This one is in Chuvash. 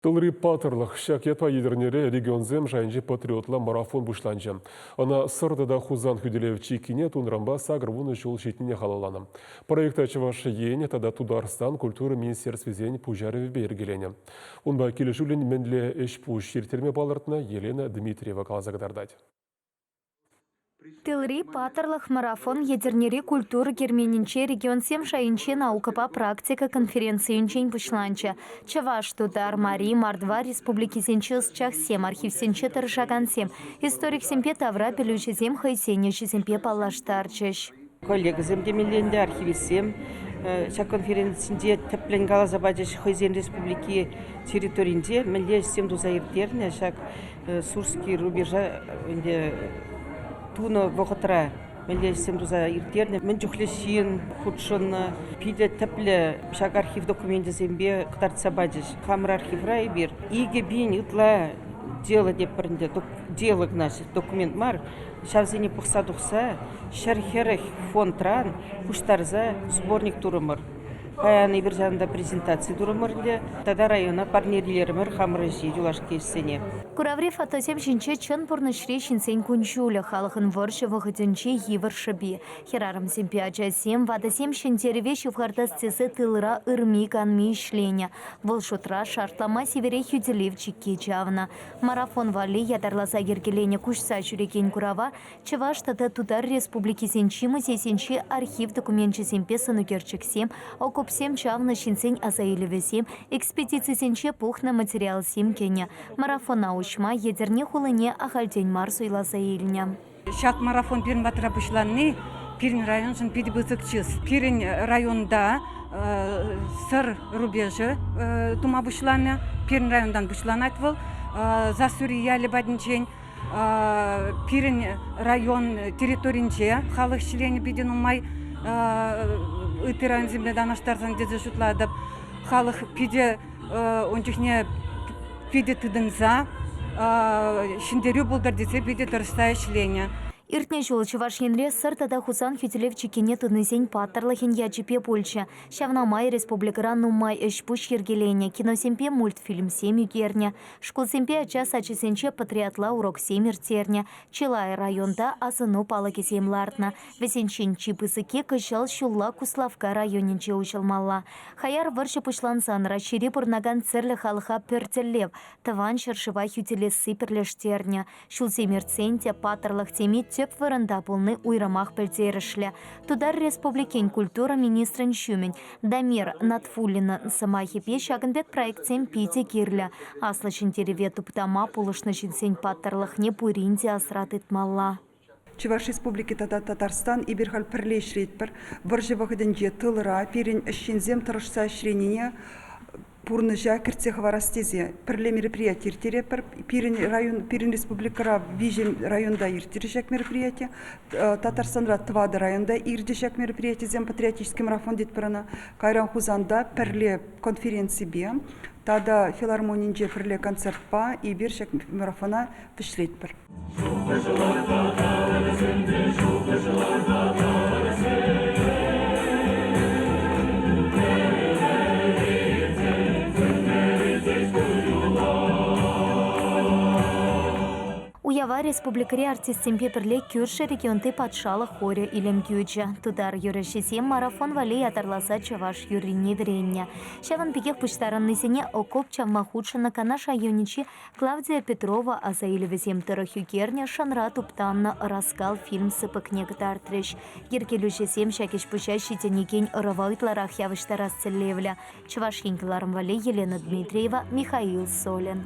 Тылри паттӑрлӑх ҫак ятпа Етӗрнере регионсем шайӗнчи патриотла марафон пуҫланчӗ. Ӑна Сӑр тата Хусан хӳтӗлев чиккине тунӑранпа 80 ҫул ҫитнине халалланӑ. Проекта Чӑваш Ен тата Тутарстан культура министерствисен пуҫарӑвӗпе йӗркеленӗ. Унпа килӗшӳллӗн мӗнле ӗҫ-пуҫ ирттерме палӑртнӑ Елена Дмитриева каласа кӑтартать. Тылри паттӑрлӑх марафон Етӗрнери культура керменӗнче регионсем шайӗнче наукӑпа практика конференцийӗнчен пуҫланчӗ. Чӑваш, Тутар, Мари, Мордва республикисенчи ӑсчахсем, архивсенче тӑрӑшакансем, историксемпе тавра пӗлӳҫӗсем хӑйсен ӗҫӗсемпе паллаштарчӗҫ. Коллегӑсем темелле ӗнтӗ, архивистсем ҫак конференцинче тӗплӗн каласа пачӗҫ хӑйсен республики территоринче мӗнле ӗҫсем туса ирттернӗ ҫак Сурский рубежа ӗнтӗ тунӑ вӑхӑтра мӗнле ӗҫсем туса ирттернӗ, мӗн чухлӗ ҫын хутшӑннӑ. Питӗ тӗплӗ ҫак архив докуменчӗсемпе кӑтартса пачӗҫ. Хамӑр архивра эпир 2000 ытла дело тетпӗр ӗнтӗ, дело кӑна, документ мар. Ҫавсене пӑхса тухса 140 фондран пуҫтарса сборник турӑмӑр. Паян эпир ҫавӑнта презентаци турӑмӑр ӗнтӗ тата района парнелерӗмӗр хамӑр ӗҫе юлашки ӗҫсене. Кураври фотосем ҫинче чӑн пурнӑҫри ҫынсен кун-ҫулӗ, халӑхӑн вӑрҫӑ вӑхӑтӗнчи йывӑр шӑпи. Хӗрарӑмсемпе ачасем, ватӑсем ҫӗнтерӗве ҫывхартас тесе тылра ырми-канми ӗҫленӗ. Вӑл шутра шартлама сивӗре хӳтӗлев чикки чавнӑ. Марафон валли ятарласа йӗркеленӗ куҫса ҫӳрекен курава Чӑваш тата Тутар республикисенчи музейсенчи архив докуменчӗсемпе сӑнӳкерчӗксем, окопсем чавнӑ ҫынсен асаилӗвӗсем, экспедицисенче пухнӑ материалсем кӗнӗ. Марафона уҫма Етӗрне хулине ахальтен мар суйласа илнӗ. Ҫак марафон пирӗн патра пуҫланни пирӗн районшӑн питӗ пысӑк чыс. Пирӗн районта Сӑр рубежӗ тума пуҫланӑ. Пирӗн районтан пуҫланать вӑл. Засури ялӗ патӗнчен. Пирӗн район территоринче халӑх членӗ питӗ нумай ытти районсемпе танлаштарсан тесе шутлатӑп. Халӑх питӗ ун чухне питӗ тытӑнса ҫӗнтерӳ пултӑр тесе питӗ тӑрӑшса ӗҫленӗ. Иртнӗ ҫул Чӑваш Енре Сӑр тата Хусан хӳтӗлев чиккине тунисен паттӑрлӑхӗн ячӗпе пулчӗ. Ҫавна май республикӑра нумай ӗҫ-пуҫ йӗркеленӗ, киносемпе мультфильмсем ӳкернӗ. Шкулсемпе ача сачӗсенче патриотла уроксем ирттернӗ, чылай районта асӑну палӑкӗсем лартнӑ. Вӗсенчен чи пысӑкки кӑҫал ҫулла Куславкка районӗнче уҫӑлмалла. Хаяр вӑрҫӑ пуҫлансан Раҫҫейре пурӑнакан тӗрлӗ халӑха пӗр тӗллев – Тӑван ҫӗршыва хӳтӗлесси пӗрлештернӗ. Ҫулсем иртсен те паттӑрлӑх теми тӗп вырӑнта пулни уйрӑмах пӗлтерӗшлӗ. Тутар Республикин культура министрӗн ҫумӗн Дамир Натфуллинӑн сӑмахӗпе ҫакӑн пек проектсем питӗ кирлӗ. Аслӑ Ҫӗнтерӗве туптама пулӑшнӑ ҫынсен паттӑрлӑхне пурин те асра тытмалла. Чӑваш Республики тата Татарстан эпир халь пӗрле ӗҫлетпӗр. Вӑрҫӑ вӑхӑтӗнче тылра пирӗн ӗҫченсем тӑрӑшса ӗҫленине пурнӑҫа кӗртсе хӑварас тесе пӗрле мероприяти ирттеретпӗр. Пирӗн район, пирӗн республикӑра виҫӗ районта ирттерӗ ҫак мероприяти. Татарстанра тӑватӑ районта иртӗ ҫак мероприятисем, патриотический марафон тетпӗр ӑна. Кайран Хусанта пӗрле конференципе тата филармонинче пӗрле концертпа эпир ҫак марафона вӗҫлетпӗр. Уява республикӑри артистсемпе пӗрле кӳршӗ регионти патшалӑх хорӗ илем кӳчӗ. Тутар юрӑҫисем марафон валли ятарласа чӑваш юррине вӗреннӗ. Ҫавӑн пекех пуҫтарӑннисене окоп чавма хутшӑннӑ Канаш районӗнчи Клавдия Петрова асаилӗвӗсем тӑрӑх ӳкернӗ Шӑнра туптаннӑ ӑраскал фильм сыпӑкне кӑтартрӗҫ. Йӗркелӳҫӗсем ҫак ӗҫ-пуҫа ҫитӗнекен ӑрӑва ытларах явӑҫтарас тӗллевлӗ. Чӑваш Ен кӑларӑм валли Елена Дмитриева, Михаил Солин.